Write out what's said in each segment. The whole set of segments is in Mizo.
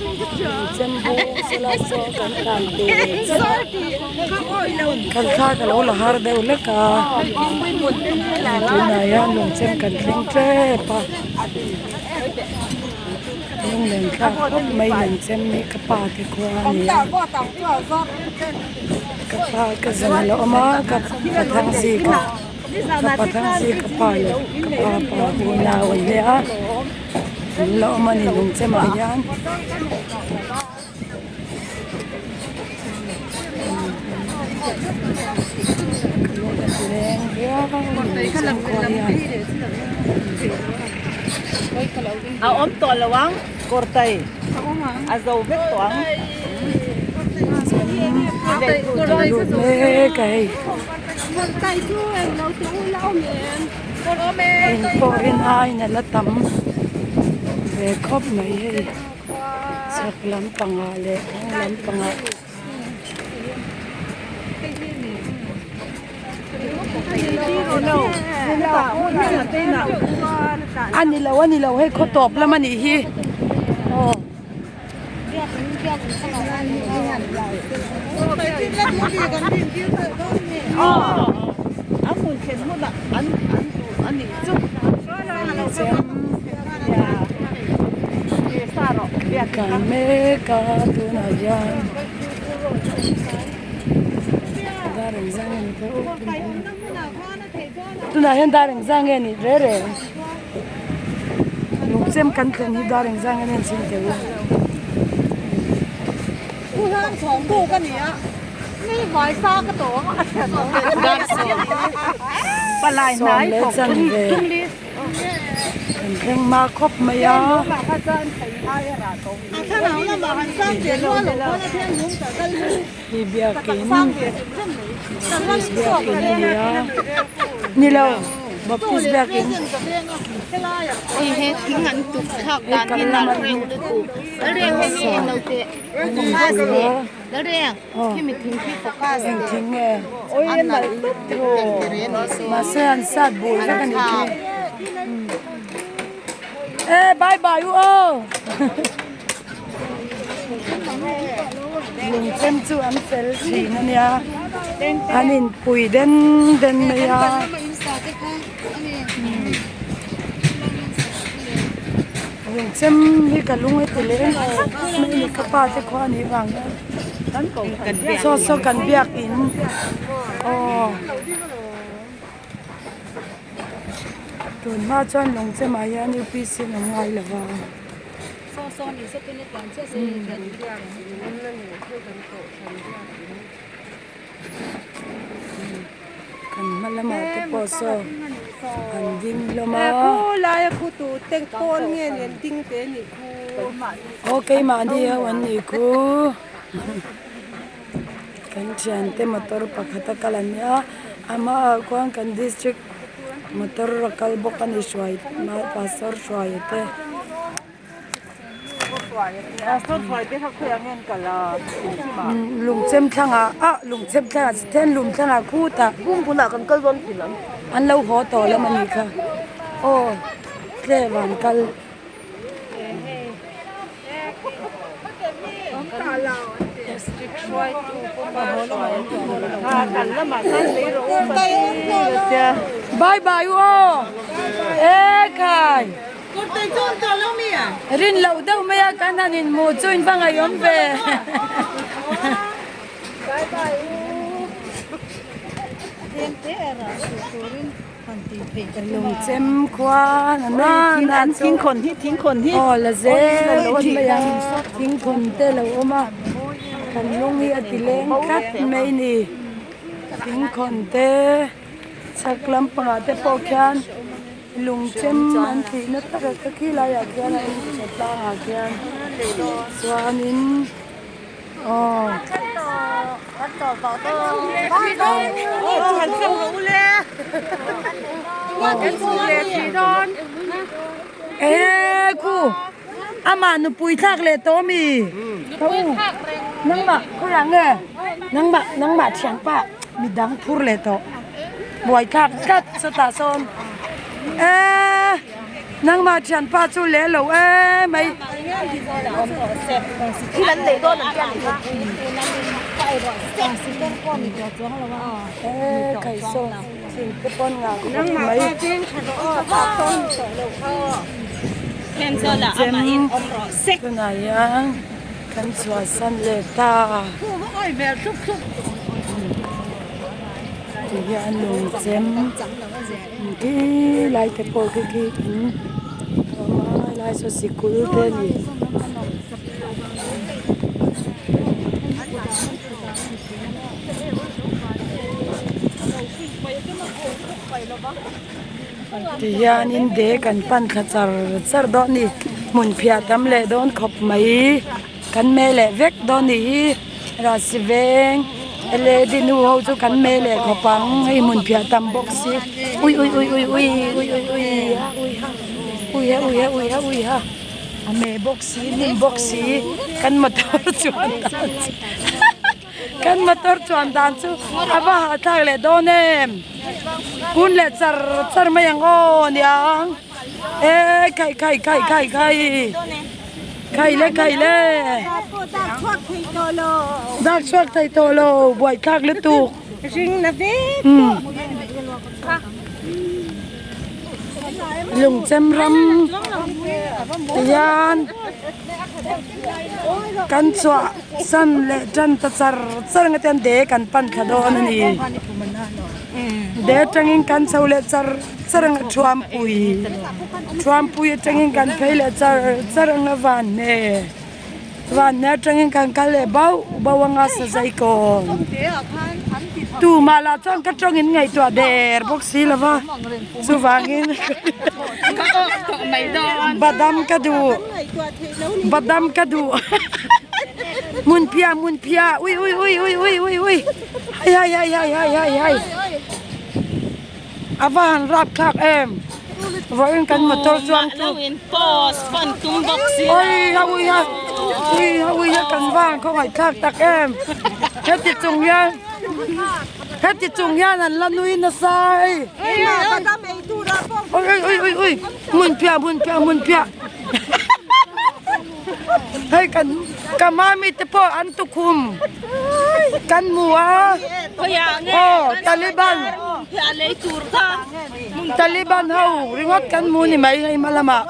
Lungchem bung sela saw kan tlan ve chiah a kan thla ka lo la har deuh hlek a tunah hian lungchem kan thleng tep a lunglen thlak khawp mai lungchem hi ka pa te khua a ni a ka pa ka zan a la awm a ka pathang zika ka pathang zika pa leh ka pa pa unau an nia a. An la awm a ni lungchemah hian leng viau lungchem khua hian. A awm tawh lo ang kawrtai a zo vek tawh ang. Lungchem lut mek a hei. Eng pawh rin aiin a la tam ve khawp mai hei chhak lampangah leh hnung lampangah a ni lo a ni lo hei khaw tawp lam a nih hi aw. Kan mek a tunah hian dar engzah nge ni tawh tunah hian dar engzah nge ni reng reng. Lungchem kan thlen hi dar engzah nge an chhim teh u. Sawm leh chan ve kan thleng hma khawp mai a. Hi biakin Baptist biakin a ni a ni lo Baptist biakin Hei he thing an tuk thlak dan hi nalh reng lutuk lalreng hei hi englo teh focus teh lalreng khimi thing khi focus eng thing nge a nalh lutuk eng tere a ni se mahse an sat bur vek a ni khi e bye bye u aw. Lungchem chu an fel thin a nia an inpui den den mai a lungchem hi ka lung a ti leh em em mai a ni ka pa te khua a nih vang hian saw saw kan biakin aw tun hma chuan lungchem ah hian upc an awm ngai lo va. Kan hma lamah te pawh saw an ding hlawm a. Aw keimahni ho an nih khu kan thiante motor pakhat a kal an nia a hmaah khuan kan district motor a kal bawk a ni hruai pastor hruaia te. Lungchem thlangah ah lungchem thlangah chi then lung thlangah khutah an lo haw tawh lam a nih kha aw tlem an kal. Bye bye u aw ekhai. Rin loh deuh mai a kan han inhmuh chu in va ngaihawm ve. Lungchem khua na na chu aw la zel pawn mai ang thingkhawn te a lo awm a kan lung hi a ti leng tlat mai a ni thingkhawn te chhak lampangah te pawh khian. Lungchem an tihna taka ka khi laiah khian a in chhe tlangah khian chuanin aw ehe khu amah nupui thlak leh tawh ami ka u nangmah khawiah nge nangmah nangmah thianpa midang phur leh tawh. Buai thlak tlat chutah sawn eee. Nangmah thianpa chu leh lo em mai. E kai saw thing te pawn ngah khawp mai. Chem tunah hian kan chhuahsan leh ta. Ti hian lungchem khi lai te pawh khi khi in a awm a helai saw sikul te a ni. Ti hianin dek an pan thla char char dawn a ni hmun phiah tam leh dawn khawp mai. Kan me leh vek dawn nih hi Rasi veng led nu ho chu kan me leh khawp ang hei hmun phiah tam bawk si ui ui ui ui ui ui ui ui ha ui ha ui ha ui ha ui ha ui ha a me bawk si hnim bawk si kan motor chuan dan chu kan motor chuan dan chu a va hahthlak leh dawn em kun leh char char mai ang aw niang. E khai khai khai khai khai khai le khai le dak chhuak thei tawh lo buai thlak lutuk lungchem ram tihian kan chhuah san leh tan ta char char ang atian de kan pan thla dawn a ni de atangin kan chho leh char. Char anga Thuampui Thuampui atangin kan phei leh char char anga Vanhne Vanhne atangin kan kal leh bauh bauh anga Sazai kawn tumah lah chuan ka tawngin ngaihtuah der bawk si lo va chuvangin badam ka duh badam ka duh hmunphiah hmunphiah ui ui ui ui ui ui ui hai hai hai hai hai hai hai. A va han rap thlak em vawiin kan motor chuang chu ui ha ui ha ui ha ui ha kan va han khawngaih thlak tak em heti chung hian heti chung hian an la nui nasa hei ui ui ui ui hmun phiah hmun phiah hmun phiah hei kan ka mami te pawh an tukhum kan hmu a aw taliban taliban ho ringawt kan hmu ni mai hei hma lamah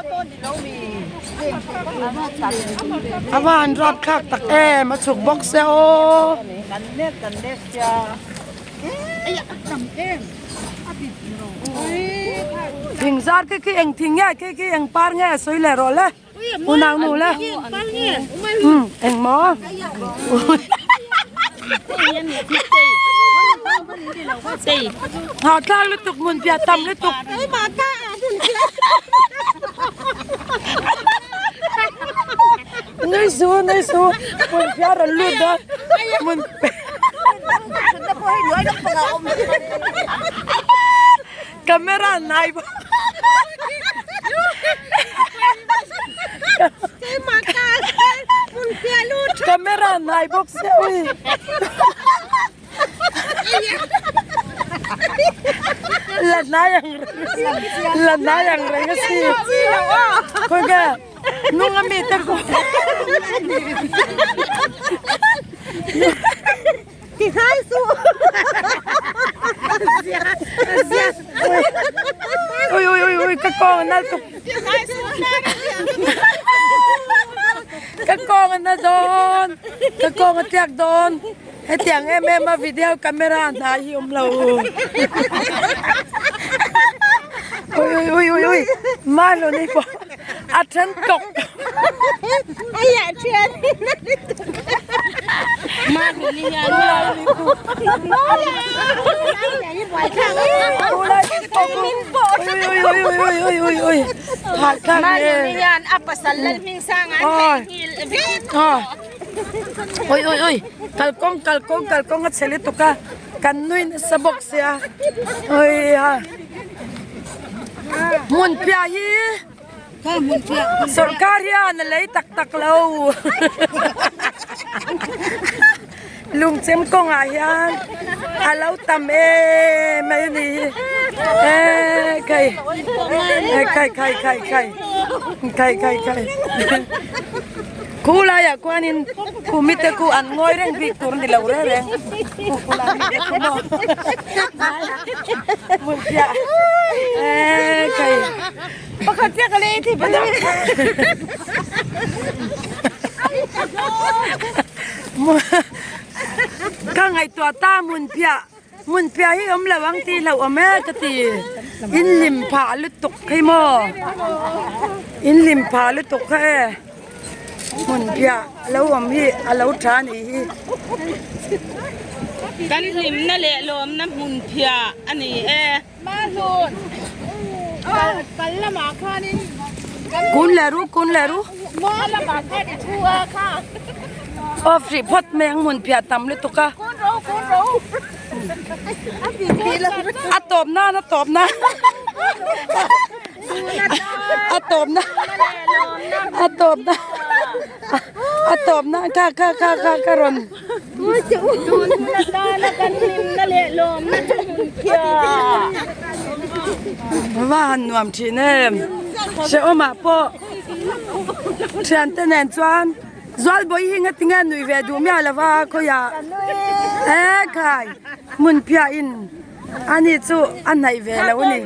a va han rapthlak tak em a chhuk bawk se aw. Thing zar khi khi eng thing nge khi khi eng par nge sawi leh rawh le. Unau nu le. Um eng maw. Hau tlang lutuk mun pia tam lutuk. Nui su nui su mun pia ron lut dawn mun Camera nai bawk. Camera nai bawk sia ui. La nai ang la nai ang reng a si. Khawi nge nung a mi te ku. Ti hnai suh. Ui ui ui ui ka kawng a nal tuk. Ka kawng a na dawn. Ka kawng a tliak dawn. Hetiang em em a video camera hna hi awm lo. Ui ui ui ui ui Malo ni pawh a then tawk. Ui ui ui kalkawng kalkawng kalkawng a chhe lutuk a kan nui nasa bawk sia ui ha hmun piah hi Sorkar hian a lei tak tak lo. Lungchem kawngah hian a lo tam em mai a ni hi eee khai khai khai khai khai khai khai khai khu laiah khuanin khumi te khu an ngawi reng bik tur a ni lo reng reng khu khu lai mi te khu maw hmun piah eee khai. Pakhat chiah ka lei thei pathum. Ka ngaihtuah ta hmun piah hmun piah hi awm lo ang tih hlauh awm e ka ti in hlim phah lutuk hi maw in hlim phah lutuk kha e hmun piah lo awm hi a lo tha a nih hi. Kan hlimna leh lawmna hmun phiah a ni e. Kun leh ru kun leh ru off rih phawt mai ang hmun phiah tam lutuk a a tawp nan a tawp nan a tawp nan a tawp nan a tawp nan kha kha kha kha ka rawn. Va han nuam thin em hrehawm ah pawh thiante nen chuan Zualbawi hi ngatinge nui ve duh miah lo va khawiah e khai hmun phiah in ani chu a hnaih ve lo a ni.